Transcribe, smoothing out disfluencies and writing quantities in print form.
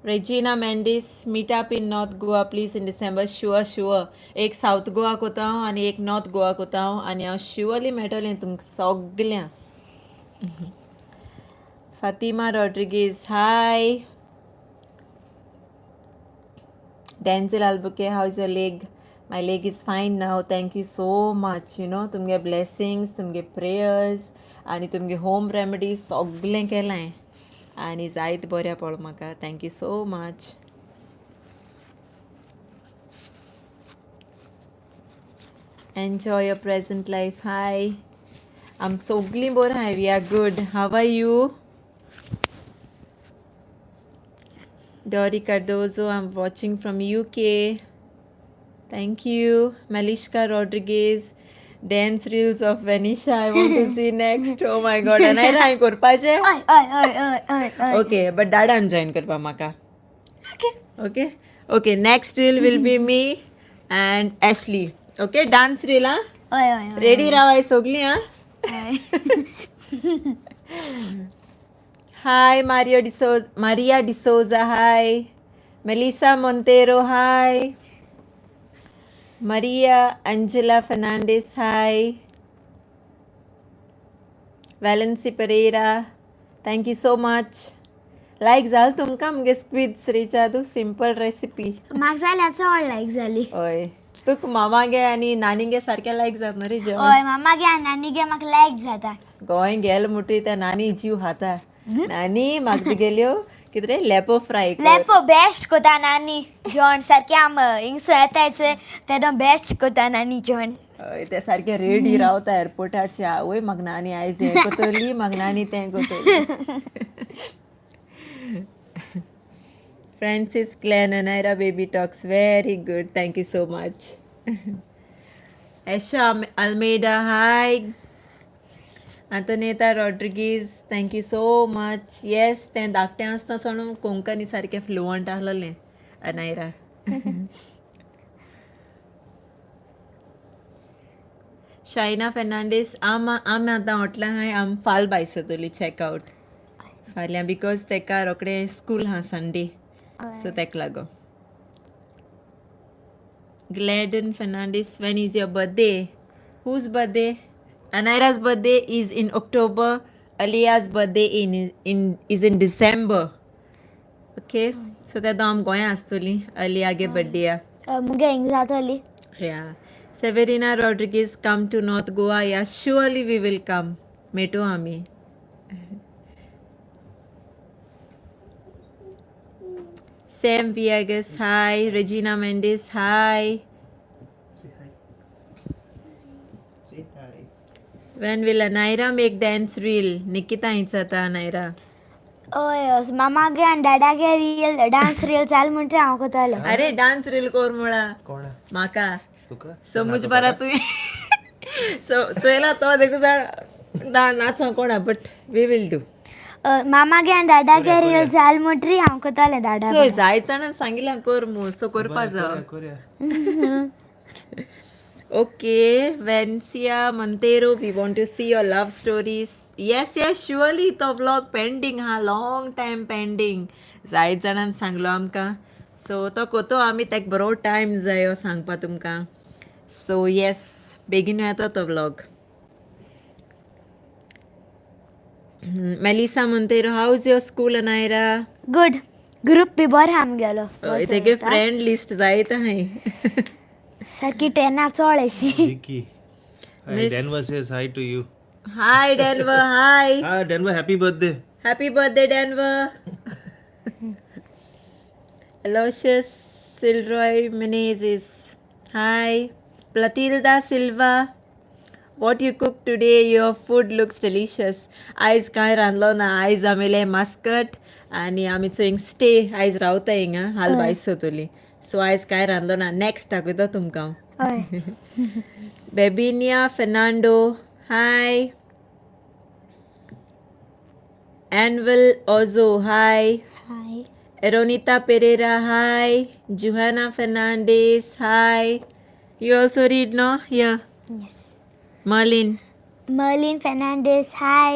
Regina Mendis, meet up in North Goa please in December. Sure sure. एक south Goa कोता हांव आनी एक नॉर्थ गोवा कोता हांव आनी हांव शुअरली मेळटलें तुमकां सगल्यांक. Fatima Rodrigues, hi. Denzel Albuquerque, how's your leg? My leg is fine now, thank you so much. You know, तुमगे ब्लेसिंग्स, तुमगे प्रेयर्स आनी तुमगे होम रेमेडीज सगलें केलें आनी जायत बऱ्या पडलो म्हाका. Thank you so much. Enjoy your present life. Hi, आम सगलीं बरीं आहाय. We are good. How are you? Dory Cardozo, I'm watching from UK. Thank you. Malishka Rodriguez, dance reels of Venisha. I want to see next. Oh my God. And I करपाचें? हय हय हय हय हय हय. Okay, but डाडान join करपा म्हाका. Okay. Okay? Okay, next reel will be me and Ashley. Okay, dance reel, huh? हय हय हय. रेडी रावाय सगलीं, हा? हय. Hi, Mario D'Souza, Maria D'Souza, hi. Melissa Montero, hi. Maria Angela Fernandez, hi. Valency Pereira, thank you so much. Like जाल तुमकां मुगे squids रे जादू सिंपल रेसिपी. म्हाका जाल्यार चड लायक जाली. हय, तुका मामागे आनी नानीगे सारकें लायक जाता न्हू रे जेवण? हय, मामागे आनी नानीगे म्हाका लायक जाता. गोंय गेले म्हणटकीर त्या नानी जीव खाता. नानी म्हाका तुगेल्यो कितें रे लेपो फ्राय कर. लेपो बेस्ट कोता नानी जेवण सारकें. आम हिंगसो येतायच तेदो बेस्ट कोता नानी जेवण. हय, ते सारके रेडी रावता एअरपोर्टाचे. आवय, म्हाका नानी आयज हें कोतली, म्हाका नानी तें कोतली. Francis Glenn, Anaira baby talks very good. Thank you so much. Esha Almeida, hi. Antoneta Rodrigues, thank you so much. Yes, तें धाकटें आसतना सावन कोंकणी सारकें फ्लुवंट आसलेलें अनायरा. शायना फेर्नांडीस, आम आमी आतां हॉटला आहाय. आम फाल भायसतली चॅकआवट फाल्यां because तेका रोखडें स्कूल आहा संडे, सो तेका लागो. Gladden Fernandes, when is your birthday? Whose birthday? Anaira's birthday is in October. Alia's birthday in is in December. Okay, so तेदो आम गोंया आसतली अलियागे बर्थडे. मुगे हिंग जातली. Yeah. Severina Rodriguez, come to North Goa. Yeah, surely we will come. मेटो आमी. Sam Viegas, hi. Regina Mendes, hi. Say hi. Say hi. When will Anaira make dance reel? Nikita हिचाता Anaira. हय, मामागे आनी डाडागे reel dance reel चाल म्हणटा हांव कोतालो. अरे, dance reel कोर मुळा. कोणा? म्हाका. तुका? समज बरा तुवें सो चोयला तो देखू जाण नाचो कोणा, but we will do. मामागे आनी डाडागे रील चाल म्हणटरी हांव कोतालें दाडा. चोय, जायत जाणान सांगिल्लें कर मू, सो करपा जाव. कोरया. Okay, Vencia Montero, we want to see your love stories. Yes, surely तो vlog pending हा, long time pending. जायत जाणान सांगलो आमकां, सो तो कोतो आमी तेका बरो टायम जायो सांगपा तुमकां. सो येस, बेगीन येता तो vlog. Melissa Montero, how is your school, Anaira? Good. Group बी बरो आहा आमगेलो. हय, तेगे फ्रेंड लिस्ट जायत आहाय. सारकी टेना चड अशी. Vicky. Hi, Denver says hi to you. Hi Denver, hi. Hi Denver, happy birthday. Happy birthday, Denver. Aloysius Silroy Menezes. Hi. Platilda Silva. What you cook today? Your food looks delicious. आयज कांय रांदलो ना. आयज आमी Muscat आनी आमी चोय stay आयज रावता हिंगा हाल बायस सोतली, सो आयज कांय रांदलो ना. नेक्स्ट दाखयता तुमकां. हय. बेबिनिया Fernando, high. Anvil Ozo, hi. Hi. Eronita Pereira, hi. Johanna Fernandez, hi. You also read, no? Here. Yes. Merlin. Merlin Fernandes, hi.